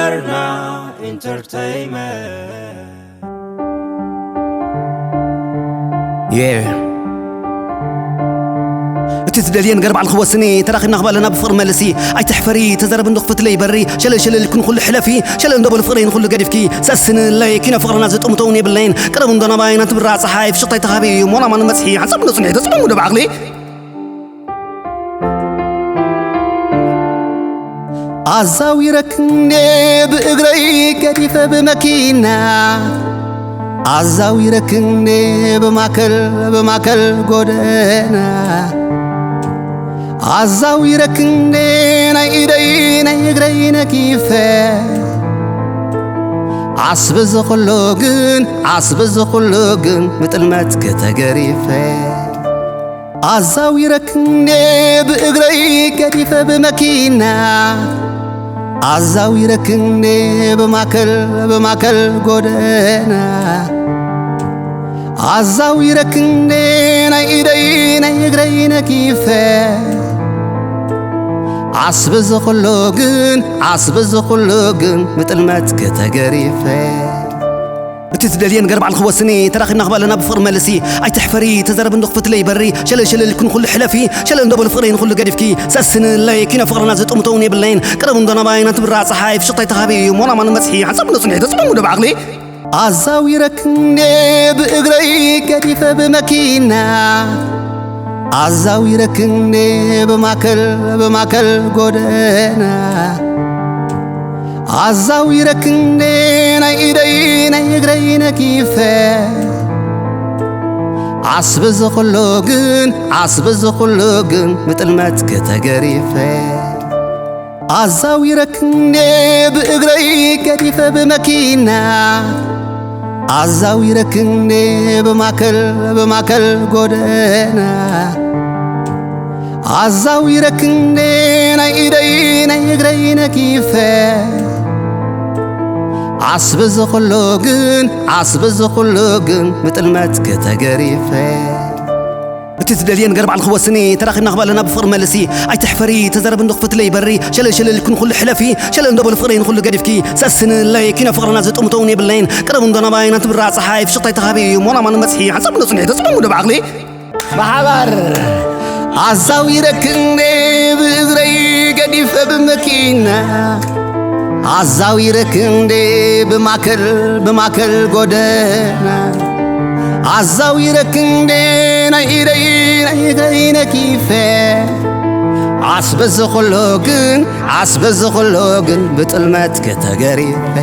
Arna Entertainment. Yeah. እቲ ትደልየን ገርባዕል ክወስኒ ተራኺብና ክባለና ብፍቕሪ መልሲ ኣይትሕፈሪ ተዛረቢ እንዶ ክፍትለይ በሪ ሸለል ሸለል ኩን ኩሉ ሕለፊ ሸለል እንዶ በሉ ፍቕረይ ንኹሉ ገዲፍኪ ሰስንለይ ኪኖ ፍቕርና ዝጥምቶ እውን የብለይን ቅረቡ እንዶ ናባይ ናንቲ ብራ ፀሓይ ፍሽኽታይ ተኻቢ ሞና ማኑ መፅሒ ሓንሳብ እንዶ ፅንሒ ተፅመሙ ዶ ብዓቕሊ ኣዛዊረክንዴ ብእግረይ ገዲፈ ብመኪና ኣዛዊረክንዴ ብማከል ብማከል ጎደና ኣዛዊረክንዴ ናይ ኢደይ ናይ እግረይ ነኪፈ ዓስቢ ዝኹሉ ግን ዓስቢ ዝኹሉ ግን ብጥልመት ከተገሪፈ ኣዛዊረክንዴ ብእግረይ ገዲፈ ብመኪና ኣዛዊረክንዴ ብማከል ብማከል ጎደና ኣዛዊረክንዴ ናይ ኢደይ ናይ እግረይ ነኪፈ ዓስቢ ዝኹሉ ግን ዓስቢ ዝኹሉ ግን ብጥልመት ከተገሪፈ እቲ ትደልየን ገርባዕል ክወስኒ ተራኺብና ክባለና ብፍቕሪ መልሲ ኣይትሕፈሪ ተዛረቢ እንዶ ክፍትለይ በሪ ሸለል ሸለል ኩን ኩሉ ሕለፊ ሸለል እንዶ በሉ ፍቕረይ ንኹሉ ገዲፍኪ ሰስንለይ ኪኖ ፍቕርና ዝጥምቶ እውን የብለይን ቅረቡ እንዶ ናባይ ናንቲ ብራ ፀሓይ ፍሽኽታይ ተኻቢ ሞና ማኑ መፅሒ ሓንሳብ እንዶ ፅንሒ ተፅመሙ ዶ ብዓቕሊ ኣዛዊረክንዴ ብእግረይ ገዲፈ ብመኪና ኣዛዊረክንዴ ብማከል ብማከል ጎደና ኣዛዊረክንዴ ናይ ኢደይ ናይ እግረይ ነኪፈ ዓስቢ ዝኹሉ ግን ዓስቢ ዝኹሉ ግን ብጥልመት ከተገሪፈ ኣዛዊረክንዴ ብእግረይ ገዲፈ ብመኪና ኣዛዊረክንዴ ብማከል ብማከል ጎደና ኣዛዊረክንዴ ናይ ኢደይ ናይ እግረይ ነኪፈ ዓስቢ ዝኹሉ ግን ዓስቢ ዝኹሉ ግን ብጥልመት ከተገሪፈ እቲ ትደልየን ገርባዕል ክወስኒ ተራኺብና ክባለና ብፍቕሪ መልሲ ኣይትሕፈሪ ተዛረቢ እንዶ ክፍትለይ በሪ ሸለል ሸለል ኩን ኩሉ ሕለፊ ሸለል እንዶ በሉ ፍቕረይ ንኹሉ ገዲፍኪ ሰስንለይ ኪኖ ፍቕርና ዝጥምቶ እውን የብለይን ቅረቡ እንዶ ናባይ ናንቲ ብራ ፀሓይ ፍሽኽታይ ተኻቢ ሞና ማኑ መፅሒ ሓንሳብ እንዶ ፅንሒ ተፅመሙ ዶ ብዓቕሊ ብሓባር ኣዛዊረክንዴ ብእግረይ ገዲፈ ብመኪና ኣዛዊረክንዴ ብማከል ብማከል ጎደና ኣዛዊረክንዴ ናይ ኢደይ ናይ እግረይ ነኪፈ ዓስቢ ዝኹሉ ግን ዓስቢ ዝኹሉ ግን ብጥልመት ከተገሪፈ